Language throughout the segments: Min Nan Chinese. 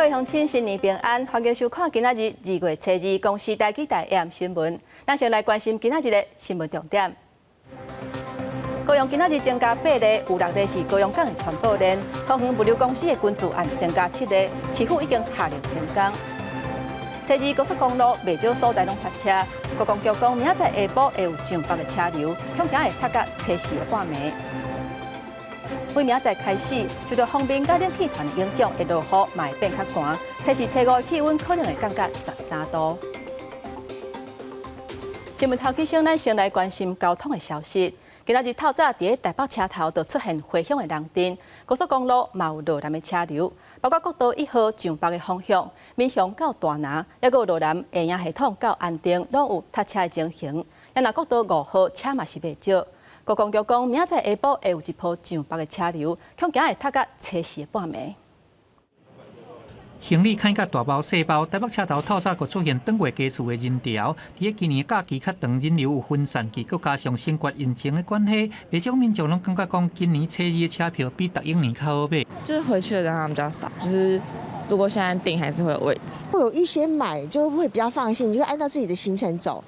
位鄉親，新年平安，歡迎收看今仔日2月初二公視台語台 AM 新聞。咱先來關心今仔日的新聞重點。高雄今仔日增加八例，有六例是高雄港的傳播鏈。桃園物流公司的群聚案增加七例，市府已經下令停工。初二高速公路袂少所在攏塞車，國光局講明仔載下晡會有上北的車流，恐驚會塞到初四的半暝。對明仔載開始，受到鋒面佮冷氣團的影響，會落雨，嘛會變較寒。初四、初五氣溫可能會降到13度。新聞頭起先，咱先來關心交通的消息。今仔日透早佇咧台北車頭就出現迴響的人陣，高速公路嘛有落南的車流，包括國道一號上北的方向，民雄到大拿，抑閣有羅南下營系統到安定，攏有塞車的情形。啊若國道五號車嘛是袂少。國光局講，明仔載下晡會有一波上北的車流，恐驚會塞到初四的半暝。行李牽甲大包細包，台北車頭透早閣出現轉月街市的人潮。佇咧今年假期較長，人流有分散去，閣加上新冠疫情的關係，袂少民眾攏感覺講，今年初二的車票比逐一年較好買。就是回去的人比較少，就是如果現在訂還是會有位置。會有預先買，就會比較放心，就按照自己的行程走。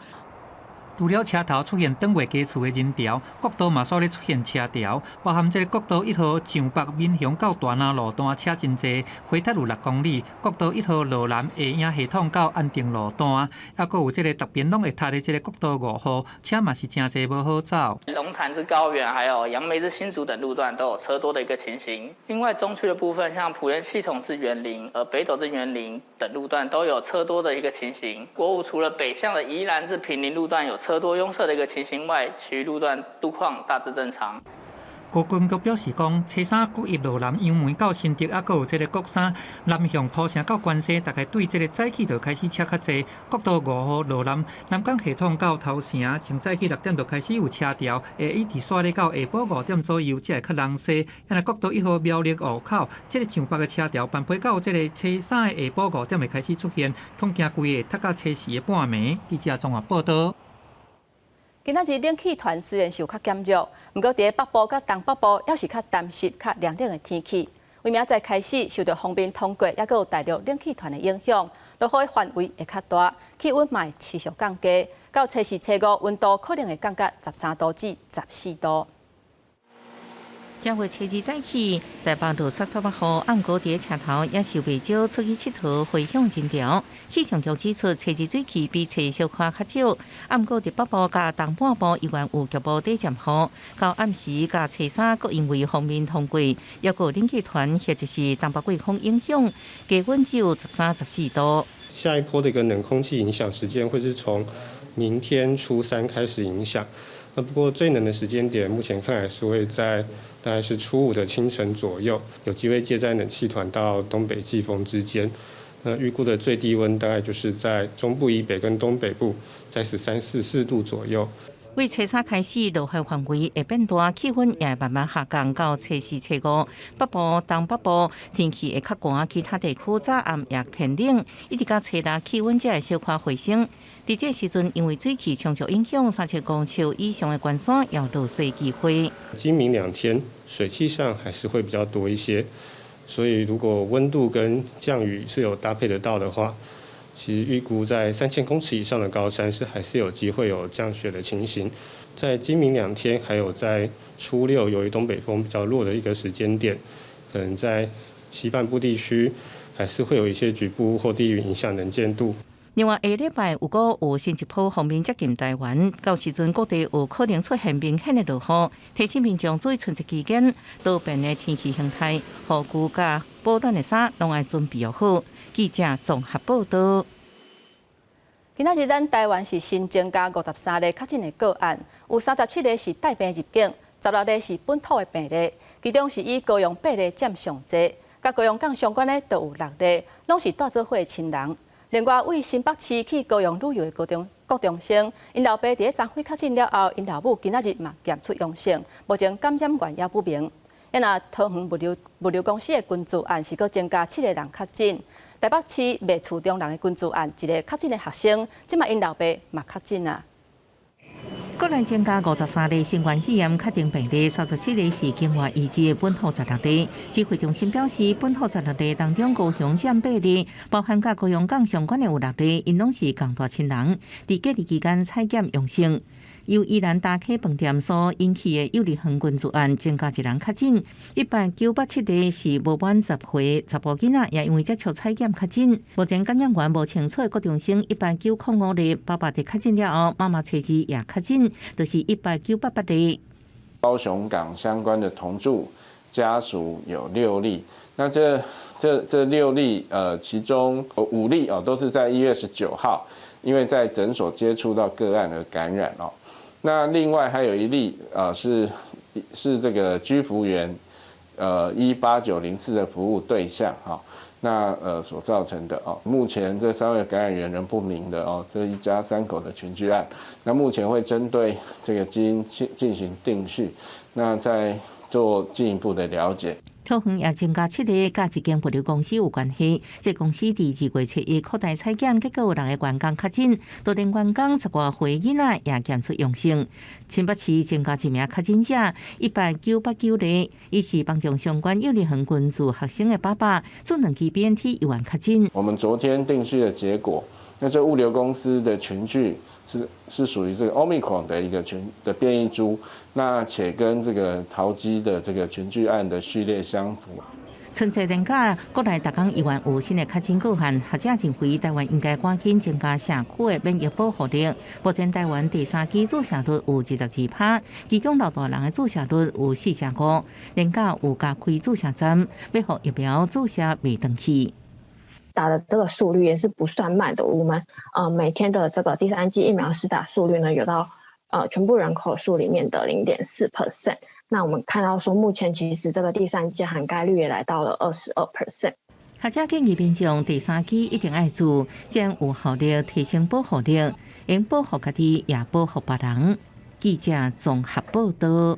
除了車頭出現轉月街市的人潮，國道嘛煞咧出現車潮，包含這個國道一號上北民雄到大拿路段車真濟，回塞有6公里；國道一號羅南下營系統到安定路段，抑閣有這個逐邊攏會塞的這個國道五號，車嘛是誠濟無好走。龍潭至高原，還有楊梅至新竹等路段都有車多的一個情形。另外中區的部分，像埔鹽系統至員林、而北斗至員林等路段都有車多的一個情形。國五除了北向的宜蘭至坪林路段有車多擁塞的一個情形外，其餘路段路況大致正常。高工局表示講，初三國一羅南楊梅到新竹，抑閣有這個國三南向土城到關西，大概對這個早起就開始車較濟。國道五號羅南南港系統到頭城，從早起6點就開始有車潮，會一直煞咧到下晡5點左右才會較人濟。啊若國道一號苗栗湖口，這個上北的車潮，慢飛到這個初三的下晡五點會開始出現，恐驚規个會塞到初四的半暝。記者綜合報道。今仔日冷氣團雖然是有較減弱，毋過佇咧北部佮東北部，猶是較乾濕、較涼冷的天氣。對明仔載開始，受到鋒面通過，抑閣有大陸冷氣團的影響，落雨的範圍會較大，氣溫嘛會持續降低，到初四、初五溫度可能會降到13度至14度。正月初二早起，台北落雪拖北雨，毋過佇車頭也是袂少出去𨑨迌回鄉人潮。氣象局指出，初二水氣比初一小可較少，毋過佇北部佮東半部依然有局部短暫雨。到暗時佮初三，閣因為鋒面通過，抑閣有冷氣團或者是東北季風影響，低溫只有13、14度。下一波的一個冷空氣影響時間會是從明天初三開始影響。那不過最冷的時間點，目前看來是會在大概是初五的清晨左右，有機會介在冷氣團到東北季風之間。那預估的最低溫大概就是在中部以北跟東北部，在13、14度左右。對初三開始，落雨範圍會變大，氣溫也會慢慢下降到初四、初五。北部、東北部天氣會較寒，其他地區早暗也偏冷，一直到初六氣溫才會小可回升。佇這個時陣，因為水汽充足影響，3000公尺以上的懸山有落雪機會。今明兩天水汽上還是會比較多一些，所以如果溫度跟降雨是有搭配得到的話，其實預估在3000公尺以上的高山是還是有機會有降雪的情形。在今明兩天，還有在初六，由於東北風比較弱的一個時間點，可能在西半部地區還是會有一些局部或低雲影響能見度。另外，下禮拜如果有新一波鋒面接近台灣，到時陣各地有可能出現明顯的落雨，提醒民眾注意春節期間多變的天氣形態，雨具佮保暖的衫攏愛準備好。記者綜合報道。今仔日咱台灣是新增加53例確診的個案，有37例是帶病入境，16例是本土的病例，其中是以高雄八例佔上濟，佮高雄港相關的都有六例，攏是蹛做伙的親人。另外，對新北市去高雄旅遊的高中生，𪜶老爸佇咧昨昏確診了後，𪜶老母今仔日嘛檢出陽性，目前感染源猶不明。啊若桃園物流公司的群聚案是閣增加七個人確診。台北市賣厝中人的群聚案，一個確診的學生，這擺𪜶老爸嘛確診啊。國內增加53例新冠肺炎確診病例，37例是境外移入，本土16例。指揮中心表示，本土十六例當中，高雄佔八例，包含佮高雄港相關的有六例，𪜶攏是仝大親人，佇隔離期間採檢陽性。由宜蘭大溪飯店所引起的幼兒園群聚案增加一人確診，1987例是無滿10歲查埔囡仔，也因為接觸採檢確診。目前感染源無清楚的國中生1905例，爸爸佇確診了後，媽媽初二也確診，就是1988例。高雄港相關的同住家屬有六例，那這六例，其中五例哦，都是在1月19號，因為在診所接觸到個案而感染哦。那另外還有一例，是這個居服員，18904的服務對象哈，那所造成的哦，目前這三位感染源仍不明的哦，這一家三口的群聚案，那目前會針對這個基因進行定序，那再做進一步的了解。桃園也增加七例，佮一間物流公司有關係。這公司佇2月7日擴大採檢，結果有六个員工確診，多連員工10外歲囡仔也檢出陽性。新北市增加一名確診者，1989例，伊是幫助相關幼兒園群聚學生的爸爸，注兩劑 BNT 猶原確診。我們昨天定序的結果，那這物流公司的群聚是屬於這個 Omicron 的一個群的變異株，那且跟這個桃機的這個群聚案的序列相符。春節連假，國內逐工猶原有新的確診個案，學者認為台灣應該趕緊增加社區的免疫保護力。目前台灣第三劑注射率有22%，其中老大人的注射率有4成5。連假有加開注射站，欲予疫苗注射袂斷去。打的這個速率也是不算慢的，我們每天的這個第三劑疫苗施打速率呢，有到全部人口數裡面的0.4%。那我們看到說，目前其實這個第三劑涵蓋率也來到了22%。學者建議民眾第三劑一定愛注，這樣有效力提升保護力，用保護家己也保護別人。記者綜合報道。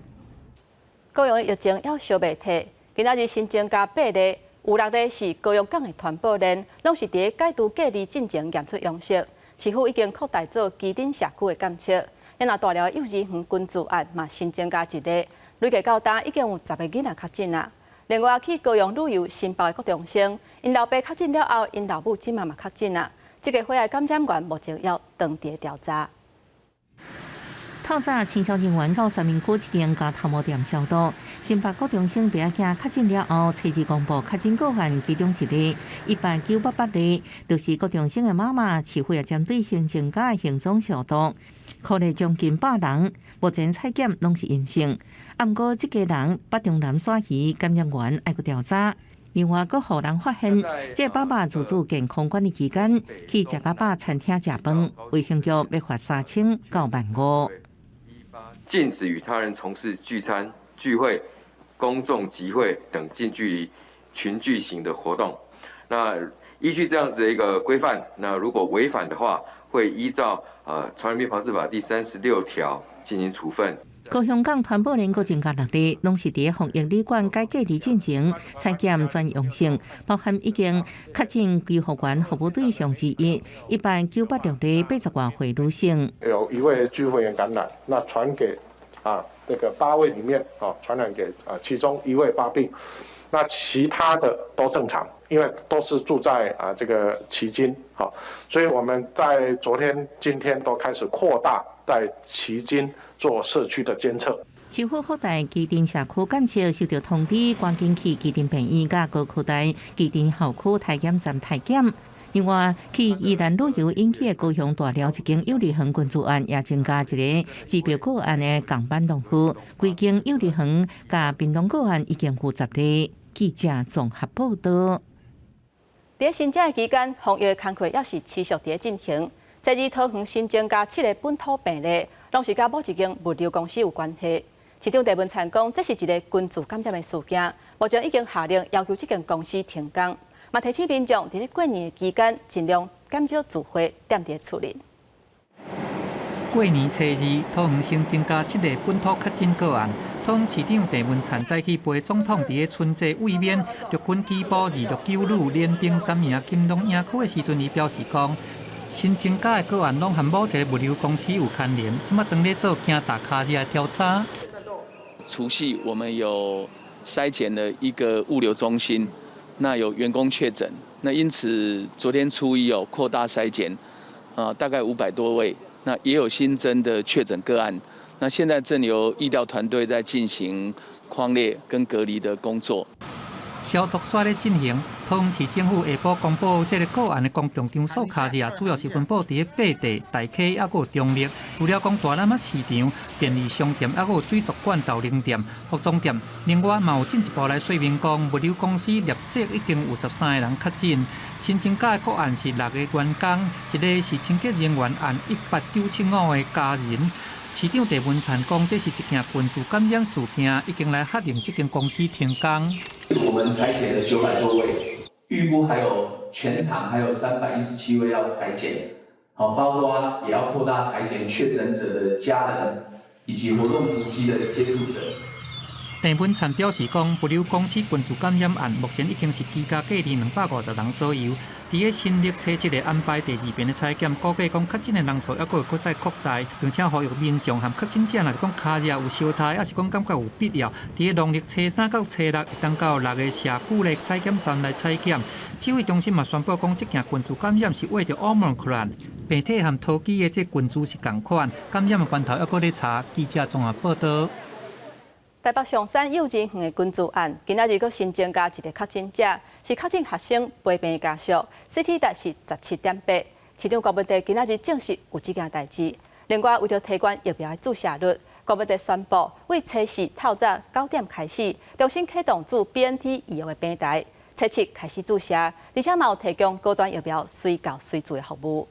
高雄疫情猶燒袂退，今仔日新增加八例，有六例是高雄港的團保鏈，攏是佇解除隔離進前驗出陽性，市府已經擴大做基頂社區的檢測。若大寮幼兒園群聚案嘛新增加一例，累計到今已經有10個囡仔確診啊。另外去高雄旅遊新北的國中生，𪜶老爸確診了後，𪜶老母這馬嘛確診啊。這個火愛感染源目前猶當佇調查。透早清消人員到三民區一間共頭毛店消毒，新北國中生爸仔確診了後，初二公布確診個案其中一例，18988例，就是國中生的媽媽，市府也針對性增加行蹤消毒，可能將近100人，目前採檢攏是陰性。啊，毋過這家人北中南徙移感染源愛閣調查。另外，閣予人發現，這個爸爸自主健康管理期間去食較飽餐廳食飯，衛生局欲罰3000到15,000。禁止與他人從事聚餐、聚會、公眾集會等近距離群聚型的活動。那依據這樣子的一個規範，那如果違反的話，會依照《傳染病防治法》第36條進行處分。高雄港團寶鏈閣增加六例，攏是佇防疫旅館解隔離進前採檢轉陽性，包含已經確診居服員服務對象之一，18986例80外歲女性。有一位居服員感染，那傳給這個八位裡面啊，傳染給其中一位發病，那其他的都正常，因為都是住在這個旗津，好，所以我們在昨天、今天都開始擴大在旗津做社區的監測。市府擴大基頂社區檢測，收到通知，趕緊去基頂病院佮高科大基頂校區體檢站體檢。另外，去宜蘭旅遊引起的高雄大寮一間幼兒園群聚案，也增加一个指標個案的仝班農夫。規間幼兒園佮屏東個案已經有10例。記者綜合報道。佇新春期間，防疫的工作猶是持續佇進行。這日桃園新增加七个本土病例，攏是佮某一間物流公司有關係。市長鄭文燦講，這是一个群聚感染的事件，目前已經下令要求這間公司停工。嘛提醒民眾佇咧過年的期間，盡量減少聚會，踮佇厝裡。過年初二，桃園新增加七个本土確診個案。桃園市長鄭文燦早起陪總統佇咧春節衛冕陸軍機步二六九旅連兵三營金龍營區的時陣，伊表示講，新增加的個案攏和某一个物流公司有牽連，這馬當咧做驚踏跤鼠的調查。除夕我們有篩檢了一個物流中心，那有員工確診，那因此昨天初一有擴大篩檢，啊，大概500多位，那也有新增的確診個案，那現在正由疫調團隊在進行匡列跟隔離的工作。消毒煞咧進行，桃園市政府下晡公布這个個案的公共場所跤鼠啊，主要是分布佇咧八地、大溪抑閣有中壢。除了講大欖仔市場、便利商店，抑閣有水族館、豆奶店、服裝店。另外，嘛有進一步來說明講，物流公司立即已經有13個人確診，新增加的個案是六個員工，一个是清潔人員案18975的家人。市長鄭文燦講，這是一件群聚感染事件，已經來下令這間公司停工。我們採檢了900多位，預估還有全場還有317位要採檢，好，包括也要擴大採檢確診者的家人以及活動足跡的接觸者。鄭文燦表示講，物流公司群聚感染案目前已經是居家隔離250人左右。佇咧新曆初七會安排第二遍的採檢，估計講確診的人數猶閣會閣再擴大，並且呼籲民眾和確診者，若是講跤鼠有相刣，抑是講感覺有必要，佇咧農曆初三到初六，會當到六个社區的採檢站來採檢。指揮中心嘛宣布講，這件群聚感染是為著 Omicron 病體和桃機的這群株是仝款，感染的源頭猶閣咧查。記者綜合報道。台北松山幼稚園的群聚案，今仔日閣新增加一个確診者，是確診學生陪病家屬，CT 值是17.8。市長柯文哲今仔日證實有這件代誌。另外，為著提懸疫苗的注射率，柯文哲宣布，對初四透早9點開始，重新啟動注 BNT 預約的平台，初七開始注射，而且嘛有提供高端疫苗隨到隨注的服務。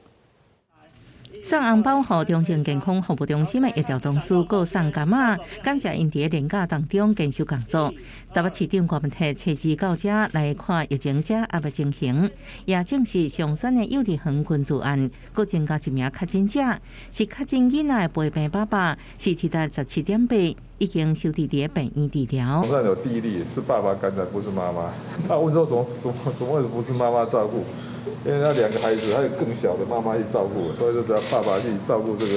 送紅包予中正健康服務中心的疫調同事閣送柑仔，感謝𪜶佇咧連假當中堅守工作。台北市長柯文哲初二到遮來看疫情遮壓的情形，也證實松山的幼稚園群聚案，閣增加一名確診者，是確診囡仔的陪病爸爸，CT 值17.8，已經收治佇病院治療。松山有第一例是爸爸感染，不是媽媽。他問說怎麼怎麼怎麼會不是媽媽照顧？因為他兩個孩子，還有更小的媽媽去照顧，所以就叫爸爸去照顧這個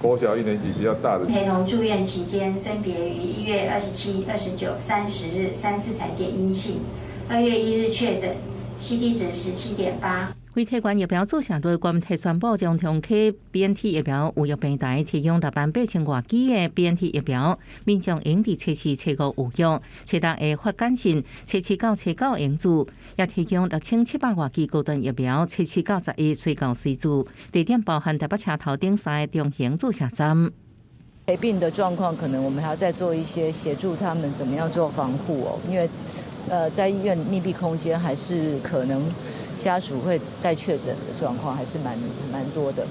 國小一年級比較大的。陪同住院期間，分別於1月27、29、30日三次採檢陰性，2月1日確診，CT 值17.8。為提懸疫苗注射率，柯文哲宣布將重啟 BNT 疫苗預約平台，提供6萬8千外劑的 BNT 疫苗，民眾會用佇初四、初五預約，初六會發簡訊，初七到初九會用注，也提供6700外劑高端疫苗，初七到11隨到隨注，地點包含台北車頭頂三个中型注射站。陪病的狀況，可能我們還要再做一些協助他們怎麼樣做防護哦，因為在醫院密閉空間，還是可能家屬會帶確診的狀況，還是蠻多的。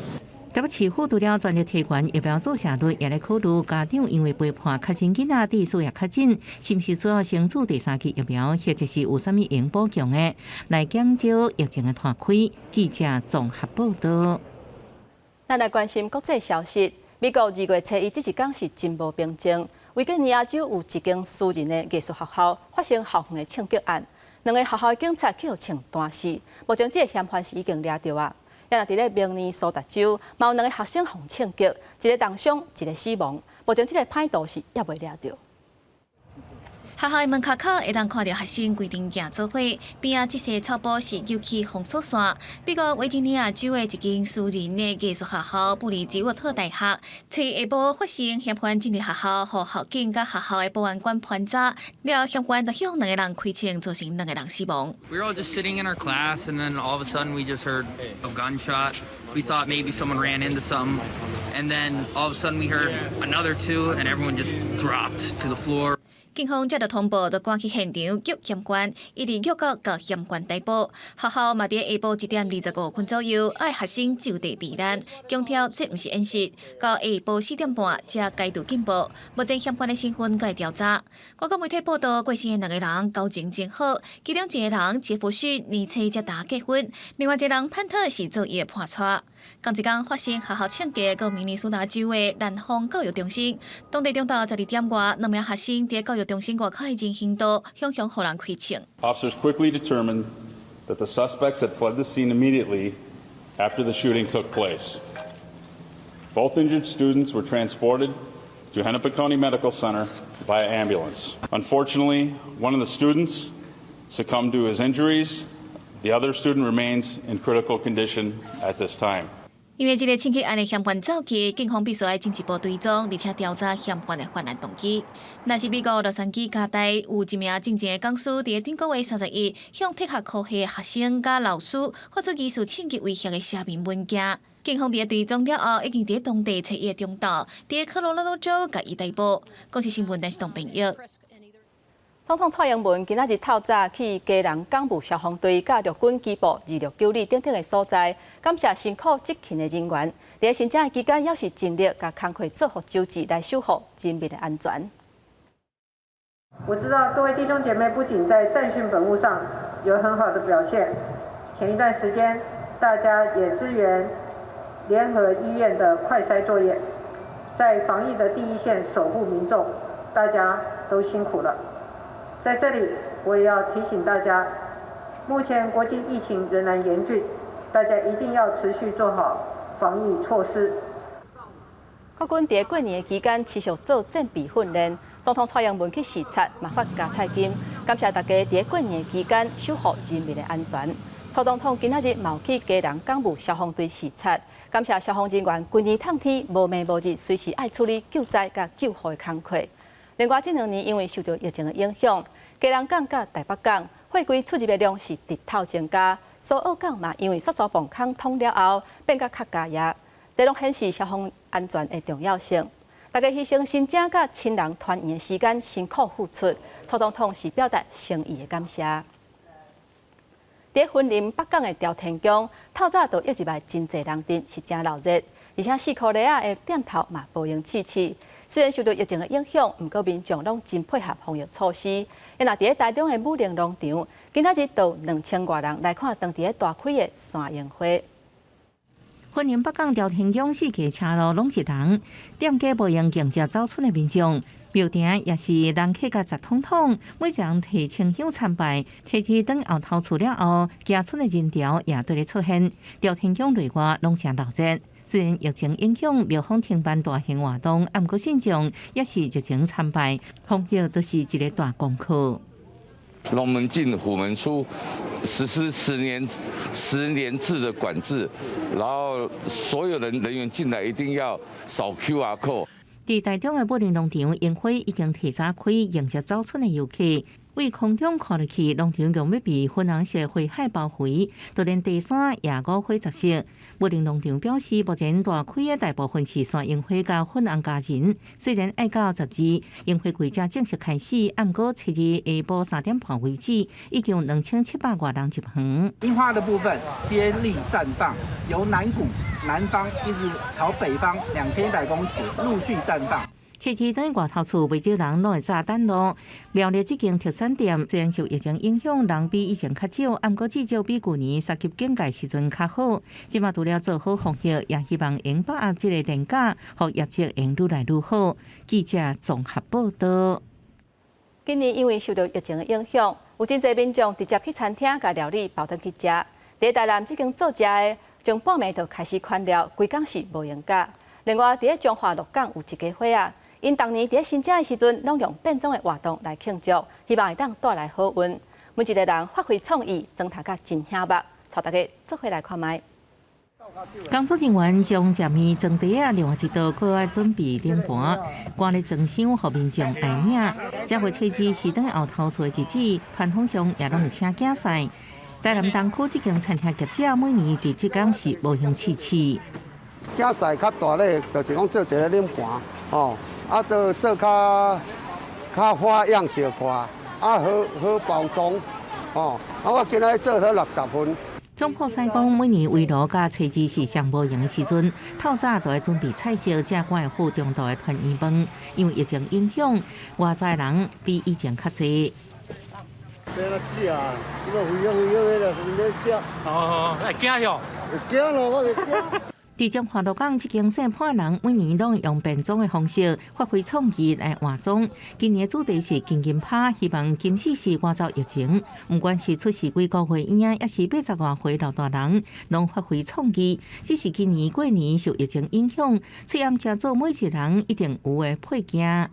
台北市府除了全力提懸疫苗注射率，也咧考慮家長因為陪伴確診囡仔佇需要確診，是毋是需要先注第三劑疫苗，或者是有啥物會補強的，來減少疫情的拖開。記者綜合報道。咱來關心國際消息，美國2月初一這一工是真無平靜。維吉尼亞州有一間私人的藝術學校發生校園的槍擊案，兩个學校的警察去予槍彈死，目前這个嫌犯是已經掠著啊。也若佇咧明尼蘇達州，嘛有兩个學生予槍擊，一个重傷，一个死亡。目前這个歹徒是猶未掠著。學校的門跤口會當看著學生規陣行做伙，邊仔這些草埔是油漆封鎖線。美國維吉尼亞州的一間私人的藝術學校布里吉沃特大學，初一下晡發生嫌犯進入學校，予校警佮學校的保安官盤查，了嫌犯就向兩个人開槍，造成兩个人死亡。 We were all just sitting in our class, and then all of a sudden we just heard a gunshot. We thought maybe someone ran into something, and then all of a sudden we heard another two, and everyone just dropped to the floor. 警方接到通報，就趕去現場捉嫌犯，一直約到共嫌犯逮捕。學校嘛佇下晡1點25分左右，愛學生就地避難，強調這毋是演習。到下晡4點半才解除警報。目前嫌犯的身份閣調查。外國媒體報道，過身的兩个人交情真好，其中一个人傑弗遜年初才剛結婚，另外一个人潘特是做伊的伴娶。仝一工發生學校槍擊，閣明尼蘇達州的南方教育中心，當地中晝12點外，兩名學生佇教育中心外口的人行道，向向予人開槍。 Officers quickly determined that the suspects had fled the scene immediately after the shooting took place. Both injured students were transported to Hennepin County Medical Center by ambulance. Unfortunately, one of the students succumbed to his injuries. The other student remains in critical condition at this time. 因為這个槍擊案的嫌犯走去，警方必須愛進一步追蹤，而且調查嫌犯的犯案動機。若是美國洛杉磯加大有一名正前的講師，佇頂個月31向鐵學科系的學生佮老師發出疑似槍擊威脅的寫面文件。警方佇追蹤了後，已經佇當地揣伊的中晝，佇科羅拉多州共伊逮捕。公視新聞電視東編譯。總統蔡英文今仔日透早去基隆港務消防隊佮陸軍機步2690等等的所在，感謝辛苦執勤的人員。佇申請的期間，猶是盡力共工課做予周至來守護人民的安全。我知道各位弟兄姐妹不僅在戰訓本務上有很好的表現，前一段時間大家也支援聯合醫院的快篩作業，在防疫的第一線守護民眾，大家都辛苦了。在這裡，我也要提醒大家，目前國際疫情仍然嚴峻，大家一定要持續做好防疫措施。國軍佇過年的期間持續做戰備訓練，總統蔡英文去視察，嘛發加菜金，感謝大家佇過年期間守護人民的安全。蔡總統今仔日嘛去基隆港務消防隊視察，感謝消防人員規年透天無暝無日，隨時愛處理救災佮救護的工課。另外，這兩年因為受著疫情的影響，基隆港佮台北港貨櫃出入的量是直透增加，蘇澳港嘛因為雪山泵空通了後，變甲較加壓，這攏顯示消防安全的重要性。大家犧牲身家佮親人團圓的時間，辛苦付出，蔡總統是表達誠意的感謝。佇雲林北港的朝天宮，透早就約入來真濟人陣，是誠鬧熱，而且四箍螺仔的店頭嘛無閒試試。雖然受著疫情的影響，毋過民眾攏真配合防疫措施。若佇咧台中的武陵農場，今仔日就2000外人來看當地大開的山櫻花。雲林北港朝天宮四界車路攏是人，店家無閒迎接走春的民眾，廟埕也是人客共塞統統，每一人提清香參拜，初二轉後頭厝了後，行春的人潮也綴咧出現，朝天宮內外攏誠鬧熱。雖然疫情影響，廟方停辦大型活動，毋過信眾也是熱情參拜，防疫都是一个大功課。龍門進虎門出，實施10年制的管制，然後所有人人員進來一定要掃 QR code。佇台中的武陵農場，櫻花已經提早開，迎接早春的遊客。對空中看落去，農場用欲被粉紅色花海包圍，就連地山也五花十色。武陵農場表示，目前大開的大部分是山櫻花佮粉紅佳人。雖然愛到12櫻花季才正式開始，毋過初二下晡3點半為止，已經有2700外人入園。櫻花的部分接力綻放，由南谷南方一直朝北方2100公尺陸續綻放。初二佇外頭厝，袂少人攏會早等路。苗栗這間特產店雖然受疫情影響，人比以前較少，毋過至少比舊年三級警戒時陣較好。這馬除了做好防疫，也希望會把握這个年假，予業績會愈來愈好。記者綜合報導。今年因為受著疫情的影響，有真濟民眾直接去餐廳共料理包轉去食。佇台南這間做食的，從半暝就開始款料，規工是無閒食。另外，佇咧彰化鹿港有一家伙仔，𪜶逐年佇咧申請的時陣，攏用變裝的活動來慶祝，希望會當帶來好運。每一个人發揮創意，裝扮甲真醒目，帶大家做伙來看覓。工作人員將食麵裝袋仔，另外一道閣愛準備冷盤，趕咧裝箱，予民眾來領。這回初二是轉後頭厝的日子，傳統上也攏會請囝婿。台南東區這間餐廳業者每年佇這工是無閒試試。囝婿較大咧，就是講做一个冷盤，吼，啊，都做較較花樣小看，啊，好好包裝，吼，啊，我今仔做好60份。總鋪師講，每年圍爐佮初二是上無閒的時陣，透早就會準備菜色，才趕會赴中晝的團圓飯。因為疫情影響，外在人比以前較濟。欲來食，你講肥啊肥啊，欲來食。哦，會驚喲？會驚咯，我會驚。佇彰化鹿港這間姓潘人，每年攏用變裝的方式發揮創意來換裝。今年主題是金金拍，希望金獅是趕走疫情。毋管是出世幾個歲嬰，抑是八十外歲老大人，攏發揮創意。只是今年過年受疫情影響，雖然成做每一個人一定有的配件。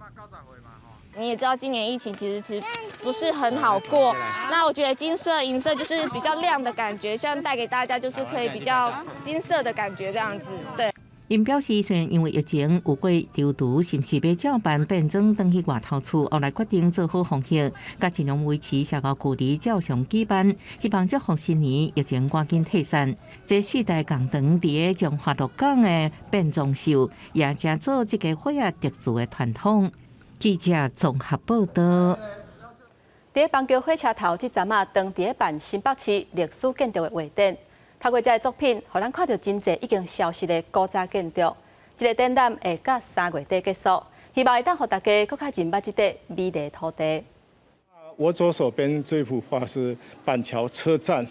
你也知道，今年疫情其實不是很好過。那我覺得金色、銀色就是比較亮的感覺，希望帶給大家就是可以比較金色的感覺，這樣子。對。𪜶表示，雖然因為疫情有過躊躇，是毋是欲照辦變裝轉去外頭厝，後來決定做好防疫，佮盡量維持社交距離，照常舉辦，希望祝福新年疫情趕緊退散。這四大共場佇个彰化鹿港的變裝秀，也成做這个花仔特殊的傳統。記者綜合報道。佇板橋火車頭，這陣仔當佇咧辦新北市歷史建築的畫展，透過這个作品，予咱看著真濟已經消失的古早建築。這个展覽會到3月底結束，希望會當予大家閣較認捌這塊美麗土地。我左手邊這幅畫是板橋車站，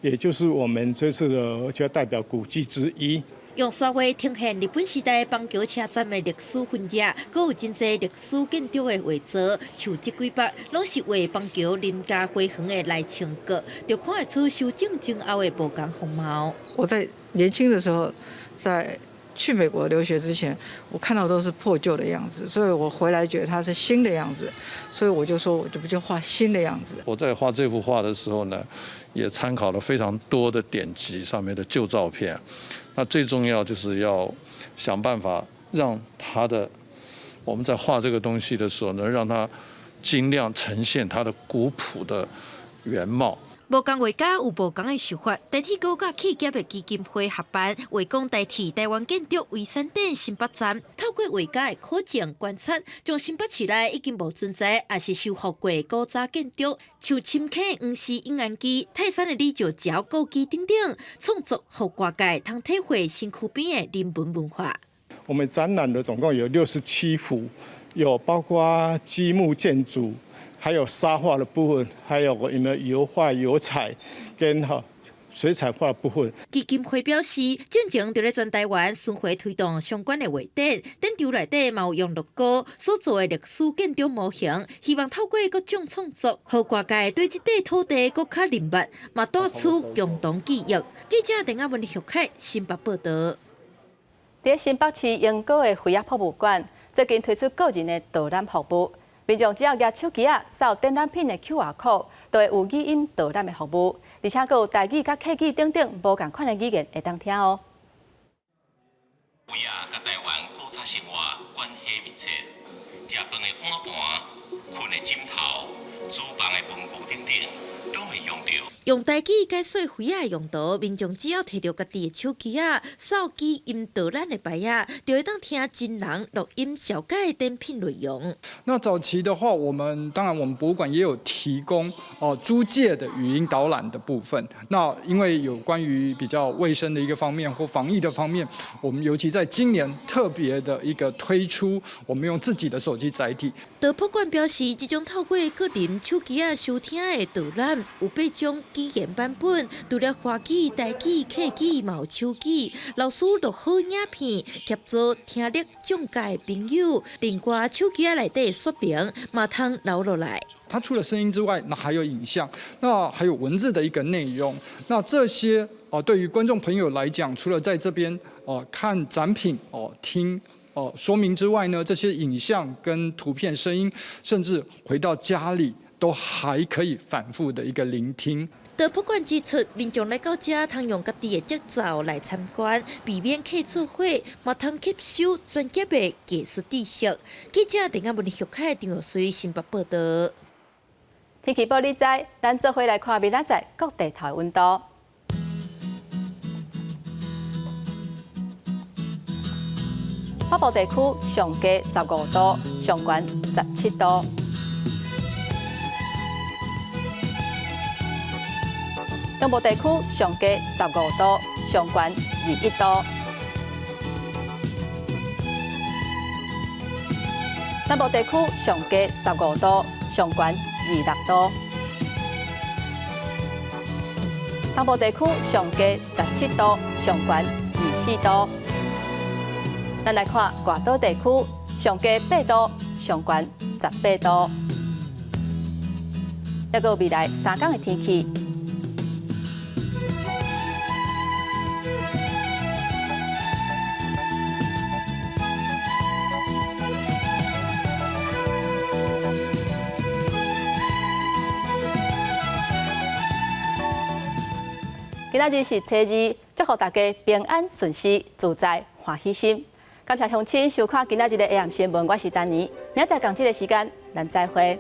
也就是我們這次的就代表古蹟之一。用沙畫呈現日本時代板橋車站的歷史痕跡，閣有真濟歷史建築的畫作，像這幾幅攏是畫板橋林家花園的內穿閣，就看會出修整前後的無仝風貌。我在年輕的時候，在去美國留學之前，我看到都是破舊的樣子，所以我回來覺得它是新的樣子，所以我就說我就不就畫新的樣子。我在畫這幅畫的時候呢，也參考了非常多的典籍上面的舊照片。那最重要就是要想辦法讓它的，我們在畫這個東西的時候呢，讓它盡量呈現它的古樸的原貌。無仝畫家有無仝的手法，台鐵局佮企業的基金會合辦，畫講代替台灣建築遺產展新北站，透過畫家的考證觀察，將新北市內已經無存在，抑是修復過的古早建築，像深坑黃氏永安居、泰山的李石橋故居等等，創作予外界通體會身軀邊的人文文化。我們展覽的總共有67幅，有包括積木建築。還有沙畫的部分，還有我們油畫、油彩跟哈水彩畫部分。基金會表示，進前佇咧全台灣巡迴推動相關的畫展，展場內底嘛有用樂高所做的歷史建築模型，希望透過各種創作，予外界對這塊土地閣較認捌，嘛帶出共同記憶。記者鄧亞文、許凱新北報導。佇新北市鶯歌的飛仔博物館，最近推出個人的導覽服務。民眾只要舉手機仔掃展覽品的 QR code，就會有語音導覽的服務，而且閣有台語佮客語等等無仝款的語言會當聽哦。飛仔佮台灣古早生活關係密切，食飯的碗盤、睏的枕頭、廚房的文具等等，攏會用著。用台語解說飛仔的用途，民眾只要提著家己的手機仔，掃語音導覽的牌仔，就會當聽真人錄音紹介展品內容。那早期的話，我們當然我們博物館也有提供哦租借的語音導覽的部分。那因為有關於比較衛生的一個方面或防疫的方面，我們尤其在今年特別的一個推出，我們用自己的手機載體。導博館表示，這種透過個人手機仔收聽的導覽，有八種語言版本，除了華語、台語、客語，嘛有手語。老師錄好影片，協助聽力障礙的朋友，另外手機仔內底說明，嘛通留落來。它除了聲音之外，那還有影像，那還有文字的一個內容。那這些哦，對於觀眾朋友來講，除了在這邊哦看展品哦聽哦說明之外呢，這些影像跟圖片、聲音，甚至回到家裡都還可以反覆的一個聆聽。導博館指出，民眾來到遮，通用家己的節奏來參觀，避免客做伙，嘛通吸收專業的技術知識。記者鄧亞文、許凱、張玉水新北報導。天氣報你知，咱做伙來看明仔載各地頭的溫度。北部地區上低15度，上懸17度。中部地區上低15度，上懸21度。南部地區上低15度，上懸26度。東部地區上低17度，上懸24 24度。咱來看外島地區，上低8度，上懸18度。抑閣有未來3工的天氣。今仔日是初二，祝福大家平安順遂、自在歡喜心。感謝鄉親收看今仔日的 AM 新聞，我是丹妮。明仔載仝這个時間，咱再會。